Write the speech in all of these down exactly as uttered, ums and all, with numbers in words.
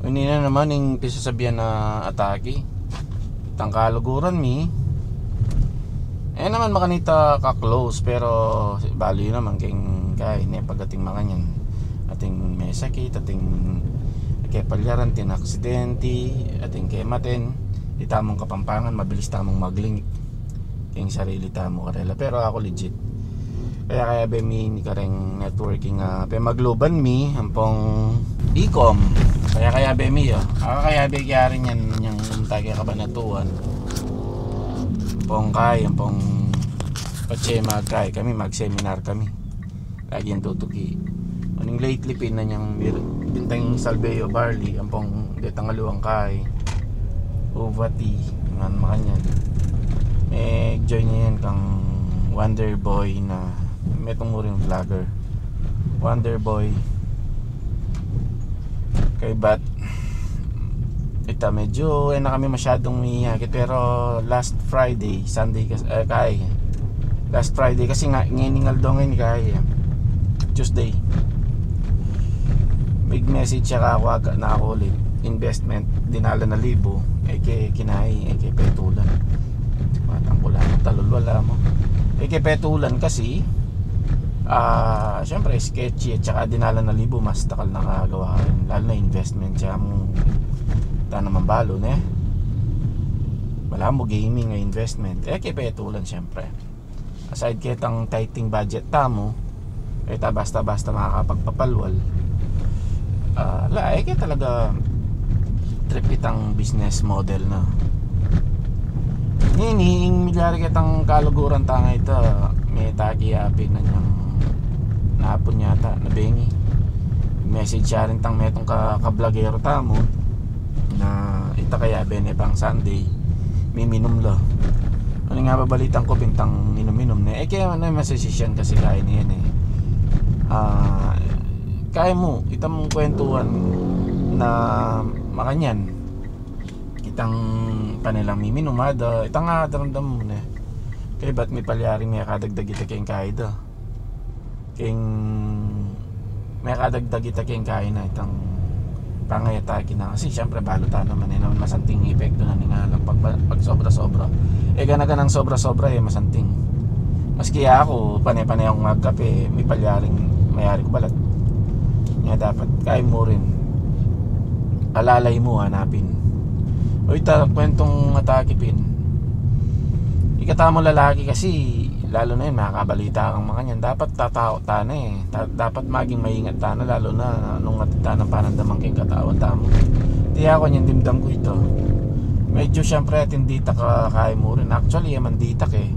Ini na naman ing pisasabian na atake. Itang kaluguran mi. E naman makanita ka-close, pero balu yu naman keng kaya ini pag ating makanyan. Ating mesakit, ating kepalyaran, ating aksidente, ating kematen. Ita mung Kapampangan, mabilis tamung maglingit keng sarili tamu karela. Pero aku legit. Kaya kayabe mi ini kareng networking, ah, pemagluban mi ampong e-com. Kaya kayabe mi, o. Kaya kayabe kaya rin yan, yang untay kaya Kabanatuan. Ampong kay, ampong patse magkay kami, mag-seminar kami. Lagi yang tutuki. Uling lately, pin na niyang bir-, bintang salvia barley, ampong detang aluang kay. Uvati, ngan makanyan. E, join niya yan kang Wonder Boy na metung mu rin vlogger. Wonder Boy. Kaybat, ita, medyo, e na kami masyadung miyakit, pero last Friday, Sunday kasi, e, kay, last Friday kasi nga, ngeni ing aldo ngeni kay, e, Tuesday. Mig-message siya kaku, aga na aku ulit. Investment, dinalan a libu, e ke kinai, e ke petulan. Matang ku la, talulwal la mu. E ke petulan kasi, ah, siyempre, sketchy, at saka dinalan a libu, mas dakal na kagawain. Lalu na investment, siya mu, ta naman balu, ne? Wala mu gaming a investment. E ke petulan, siyempre. Aside ketang tight ing budget tamu, e ta basta-basta makakapagpapalwal. Ah, la, e ke talaga trip itang business model na. Ngeni, ing milyari ketang kaluguran ta ngeni, ita, me taki apin na niyang napun yata, na bengi. Message ya rin itang metung ka, ka-vlogero tamu na ita kayabe ne pang Sunday, miminum la. Uling ababalitan ku pin itang inum-inum ne. E ke, ano, masisisyan kasi kaya niyan, e. Ah, kaya mu, ita mung kwentuhan na makanyan. Itang kanilang miminum, ada, itang adaramdam mu ne. Kaybat mipalyari, mekadagdag ita keng kaya da. Keng, mekadagdag ita keng kaya na itang pangayatake na. Kasi, siyempre, balu ta naman, e naman masanting epektu na ning alak pag, pag sobra-sobra. E, gana-ganang sobra-sobra, e, masanting. Maski aku, pane-pane akung magkape, mipalyaring mayari ku balat. Nya dapat, kaya mu rin. Alalay mu, hanapin. O, ita, kwentung atake pin. Ikatamu lalaki kasi, lalu na yan, makakabalita kang makanyan. Dapat tatau ta na, e. Ta-, dapat maging maingat ta na, lalu na nung atin ta nang panandaman keng katawan tamu. Tiya ku, anyang dimdam ku ita. Medyo, siyempre, atin ditak a kaya mu rin. Actually, e man ditak, e.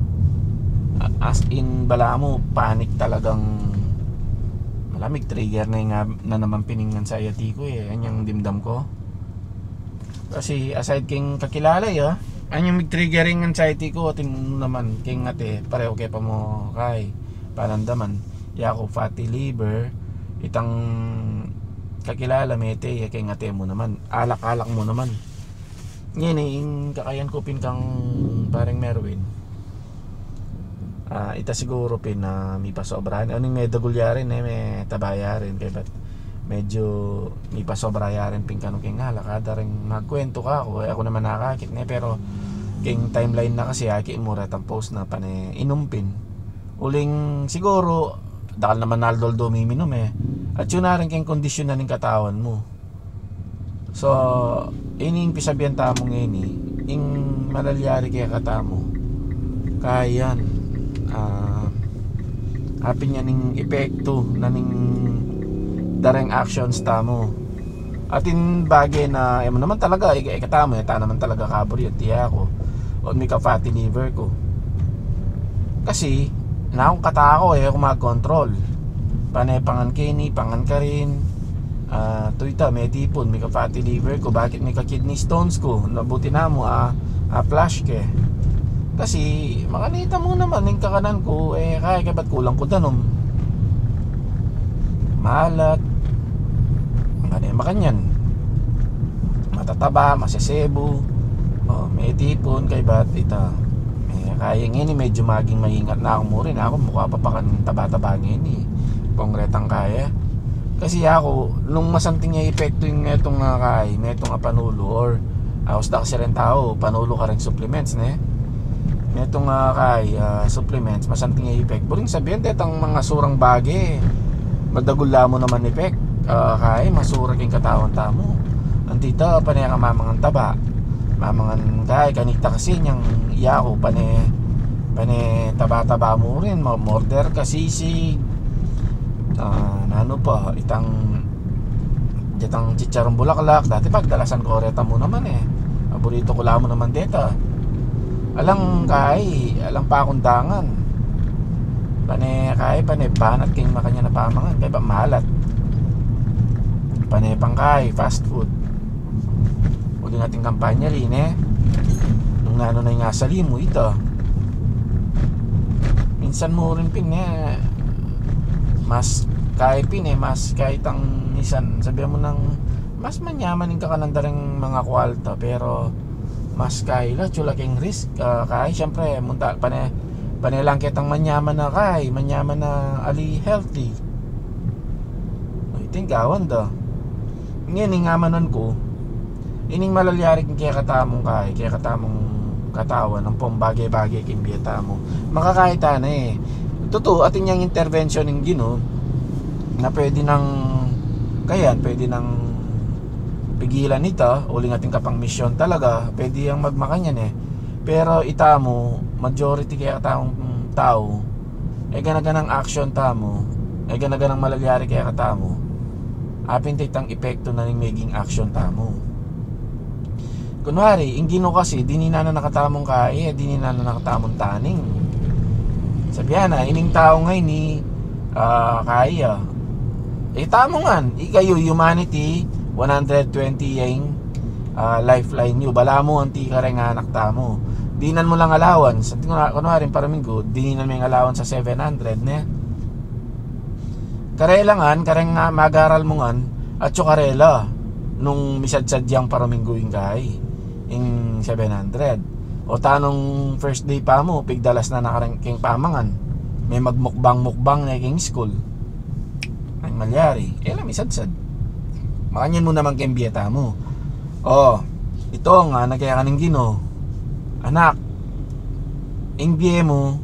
A-, as in, balamu, panic talagang malamig, trigger na ing, na naman pin ing anxiety ku, e. Anyang dimdam ku. Kasi aside keng kakilala ya, anyang mig-trigger ing anxiety ku, atin mu naman keng ate, pareho ke pa mu kay panandaman. Yaku, fatty liver, itang kakilala, mete ya, keng ate mu naman, alak-alak mu naman. Ngeni, ing kakayan ku pin kang Pareng Merwin. Ah, ita siguru pin, ah, mipasobra. Uling medagul ya rin, e, metaba ya rin, kaybat medyo mipasobra ya rin pin kanu keng alak. Kada ring magkwentu kaku, e, aku naman nakakit ne, pero keng timeline na kasi, aki mu retang post na pane inum pin. Uling siguru, dakal naman aldo-aldo miminum, e. Atiu na rin keng kondisyon na ning katawan mu. So, ining pisabian tamu ngeni, ing malalyari kekatamu, kayan, ah, apin ya ning epektu na ning dareng actions tamu. Atin bage na, e mu naman talaga, e, ikatamu, e ta naman talaga kaburi, tiya ku. O, mika-fatty liver ku. Kasi, na akung katau, e ku mag-control. Pane pangan keni, pangan karin. Ah, tuyta, metipun, mika-fatty liver ku, bakit mika-kidney stones ku? Na buti na mu, ah, ah, flash ke. Kasi, makanita mu naman, ing kakanan ku, e, kaya ke, ba't kulang ku danum? Malat, pane makanyan. Matataba, masesebu, o, metipun, kaybat ita. E, kaya ngeni, medyo maging maingat na aku mu rin. Aku, mukha pa pakan taba-taba ngeni. Konkretang kaya. Kasi aku, nung masanting ya epektu ing metung a kai, metung a panulu, or, ah, usta kasi reng tau, panulu kareng supplements, ne? Metung a kai, ah, supplements, masanting ya epek. Buring sabian, detang mangasurang bage, madagul la mu naman epek, ah, kai, masura king katawan tamu. Anti ta, pane ka mamangan taba. Mamangan kai, kanita kasi nyang yaku, pane, pane taba-taba mu rin, ma-, order ka sisig, ah, nanu pa, itang, detang chicharong bulaklak, dati pagdalasan ku reta mu naman e. Paborito ku la mu naman deta. Alang kai, alang pakundangan. Pane kai, pane banat king makanyan a pamangan, kaya pa malat. Pane pang kai, fast food. Uling ating kampanya rin, e. Nung nanu na ing asali mu, ita. Minsan mu rin pin, e, mas kai pin, e, mas kai tang minsan, sabian mu nang mas manyaman ing kakanan da ring mangakwalta, pero mas kai la, atyu la king risk, ah, kai, siyempre, munta, pane, pane lang ketang manyaman a kai, manyaman a ali healthy. Iti ing gawan da. Ngeni, ing amanan ku, ining malalyari king kekatamung kai, kekatamung katawan, ampong bage-bage king bie tamu. Makakaya ta na e. Tutu, atin yang intervention ning Ginu, na pwede nang, kayan, pwede nang pigilan ita, uling atin ka pang misyon talaga, pwede yang magmakanyan e. Pero itamu, majority kekatamung tau, e gana-ganang action tamu, e gana-ganang malalyari kekatamu, apin ta itang epektu na ning maging action tamu. Kunwari, ing Ginu kasi, dininan na katamung kai, e, dininan na katamung taning. Sabian na, ining tau ngeni, ah, kai, a. Itamu ngan, ikayu, humanity, one hundred twenty ya ing, ah, lifeline yu. Balamu anti kareng anak tamu. Dinan mu lang allowance. Anti, kunwari, paraminggu, dinan me ing allowance a seven hundred, ne? Karela ngan, kareng, ah, magaral mu ngan, atyu karela nung misadsad yang paraminggu ing kai, ing seven hundred. O ta nung first day pa mu, pigdalas na na kareng king pamangan. Me magmukbang-mukbang ne king school. Ing malyari, e la misadsad. Makanyan mu naman king bie tamu. O, ito nga, ngana keka ning Ginu, "Anak, ing bie mu,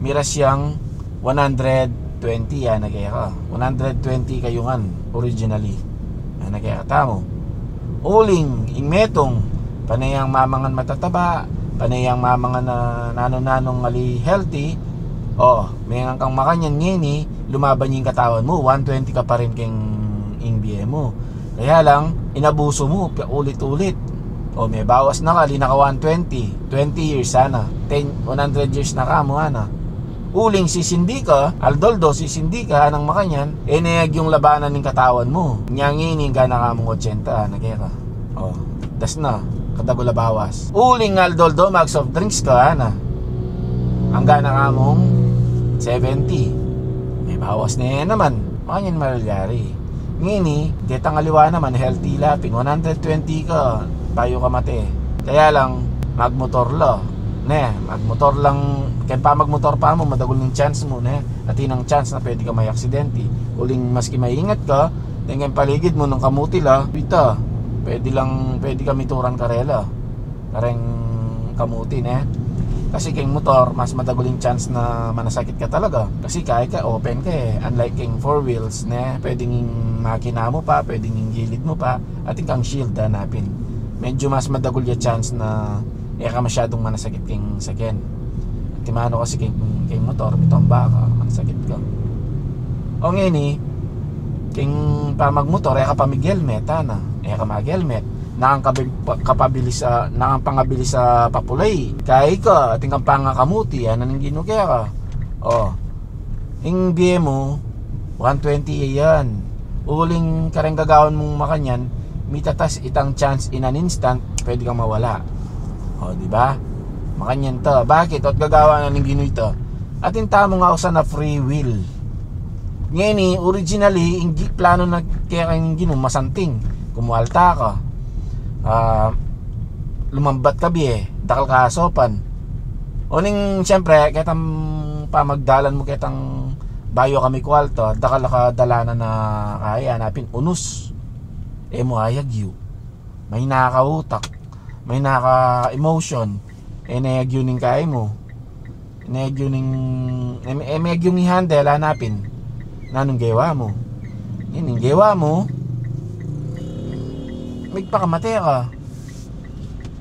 miras yang one hundred twenty, ngana keka. One hundred twenty kayu ngan, originally." Ngana kekatamu. Uling, ing metung, pane yang mamangan matataba, pane yang mamangan a nanu-nanung ali healthy, o, mengan kang makanyan ngeni, lumaban ing katawan mu, one twenty ka pa rin king ing bie mu. Kaya lang, inabusu mu, paulit-ulit. O, mebawas na ka, ali na ka one twenty, twenty years, ngana. Ten, one hundred years na ka mu, ngana. Uling sisindi ka, aldo-aldo sisindi ka, nganang makanyan, e ne agyung labanan ning katawan mu. Nya ngeni, gana ka mung otsenta, ngana keka. O, das na, kadagul a bawas. Uling aldo-aldo mag soft drinks ka, ngana. Angga na ka mung seventy. Mebawas ne naman. Makanyan malyari. Ngeni, detang aliwa naman, healthy la pin, one hundred twenty ka bayu ka mate. Kaya lang, magmotor la. Ne, magmotor lang, keng pamagmotor pa mu, madagul ning chance mu, ne? Atin nang chance na pwede ka maaksidente. Uling maski maingat ka, deng keng paligid mu, nung kamuti la, ita, pwede lang, pwede ka mituran karela. Kareng kamuti, ne? Kasi keng motor, mas madagul ing chance na manasakit ka talaga. Kasi kai ka, open ka e. Unlike keng four wheels, ne? Pwedeng ing makina mu pa, pwedeng ing gilid mu pa, atin kang shield, ngana pin. Medyo mas madagul ya chance na e ka masyadung manasakit keng saken. Antimanu kasi keng, keng motor, mitomba ka, manasakit ka. O ngeni, keng pamagmotor, e ka pa mig-helmet, ngana. E ka mag-helmet. Nganang kabi-, pa-, kapabilis a, nganang pangabilis a papulay. Kai ka, atin kang pangakamuti, ngana ning Ginu keka. O, ing bie mu, one twenty yan. Uling kareng gagawan mung makanyan, mitatas itang chance in an instant, pwede kang mawala. O, di ba? Makanyan ta. Bakit? O't gagawan na ning Ginu ita. Atin tamung ausan a free will. Ngeni, originally, ing gi-, plano na keka ning Ginu, masanting. Kumualta ka. Ah, lumambat ka bie, dakal ka asopan. Uling, siyempre, ketang pamagdalan mu, ketang Bayu ka mikwarta, dakal a kadalanan na kaya, ana pin unus. E mu ayagyu. Mahina ka utak. Mahina ka emotion. E ne agyu ning kaya mu. E ne agyu ning, e, e ne agyu ning handle, ana pin. Nanung gewa mu? Ini gewa mu, migpakamate ka.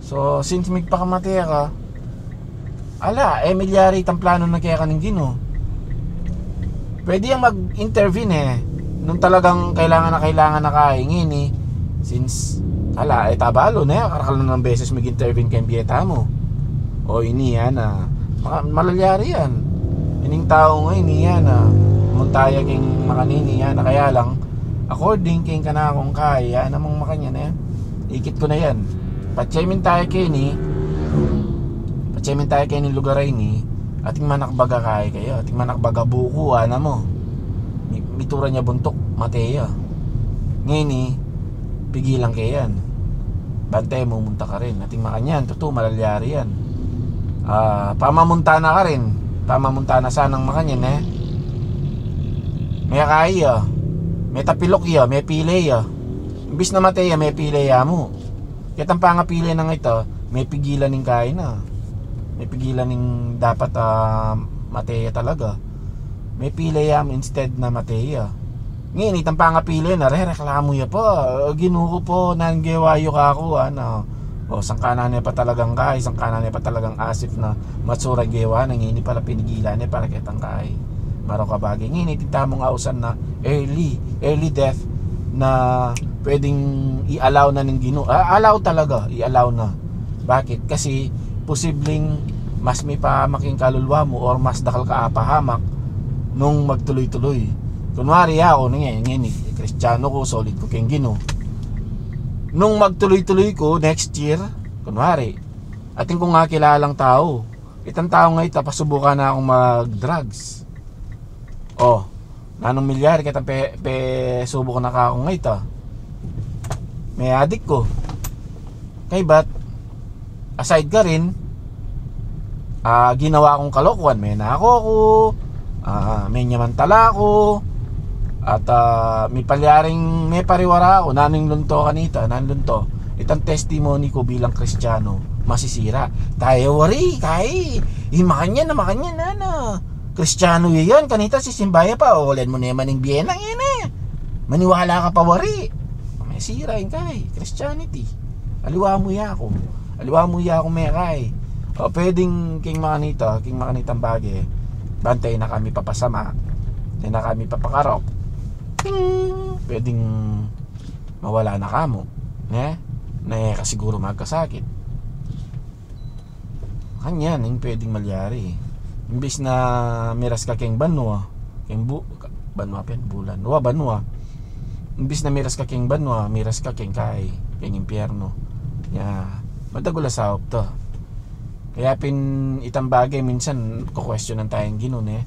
So, since migpakamate ka, ala, e milyari itang planu na keka ning Ginu. Pwede yang mag-intervene e. Nung talagang kailangan na kailangan na kaya, ngeni, since, ala, e ta balu ne, karakal na nang beses mag-intervene keng bie tamu. O, ini, ana, maka-, malalyari yan. Ining tau ngeni, ana, munta ya keng makanini, ana, kaya lang, according keng kanakung kaya, namang makanyan e. Ikit ku na yan. Patse minta ya keni, patse minta ya keni lugar a ini, ating manakbag a kaya kaya, ating manakbag a buku, ana mu. Mi-, mitura ne buntuk, mate ya. Ngeni, pigilan ke yan. Bante, mumunta karin. Ating makanyan, tutu, malalyari yan. A, pamamunta na karin. Pamamunta na sanang makanyan e. Me kaya, me tapilok ya, me pile ya. Imbis na mate ya, me pile ya mu. Ketang pangapile nang ita, me pigilan ning kaya na. Me pigilan ning dapat, a, mate ya talaga. Me pile ya mu instead na mate ya. Ngeni, itang pangapile na, rereklamu ya pa. "Ginu ku pa, nanu ing gewa yu kaku, ana?" O, sangkanan ne pa talagang kaya, sangkanan ne pa talagang asip na matsura ing gewa na, ngeni pala pinigilan ne para ketang kaya. Marok a bage. Ngeni, iti tamung ausan na early, early death na pwedeng i-allow na ning Ginu. A, allow talaga, i-allow na. Bakit? Kasi posibleng mas mipahamak ing kaluluwa mu or mas dakal ka apahamak nung magtuloy-tuloy. Kunwari, aku, nung, ngeni, Kristiyanu ku, solid ku keng Ginu. Nung magtuloy-tuloy ku, next year, kunwari, atin kung kakilalang tau, itang tau nga ita, pasubukan na kung mag-drugs. O, nanung milyari ketang pe-, pesubuk na kaku nga ita? Me adik ku. Kaybat, aside karin, a, ginawa kung kalokuan, me nako ku, a, me nyamantala ku, at, a, mipalyaring me pariwara ku, nanung lunto kanita, nanung lunto. Itang testimony ku bilang Kristiyanu, masisira. Tae wari, kai, i makanyan na, makanyan na, na. Kristiyanu ya yan, kanita sisimba ya pa, o, ulen mu ne man ing bie na, ngeni. Maniwala ka pa wari. Masira ing kai, Christianity. Aliwa mu ya ku. Aliwa mu ya ku, me kai. O, pwedeng keng makanita, keng makanitang bage, bante, e na ka mipapasama, e na ka mipapakarok. Ting! Pwedeng mawala na ka mu. Ne? Na e ka siguru magkasakit. Kanyan, ing pwedeng malyari. Imbis na miras ka keng banua, keng bu-, banua pin, bulan. Wa, banua. Imbis na miras ka keng banua, miras ka keng kai, keng impyerno. Ya, madagul a saup ta. Kaya pin itang bage, minsan, kukwestiyonan tayang Ginu, ne?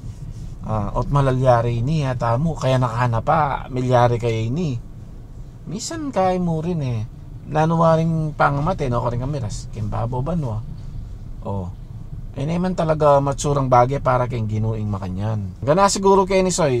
A, ot malalyari ini, a, tamu, kaya na ka na pa, milyari kaya ini. Misan kaya mu rin e. Nanu waring pangamate, no, karin kamiras keng babo banua. O. E ne man talaga matsurang bage para keng Ginu ing makanyan. Gana siguru keni, Soy,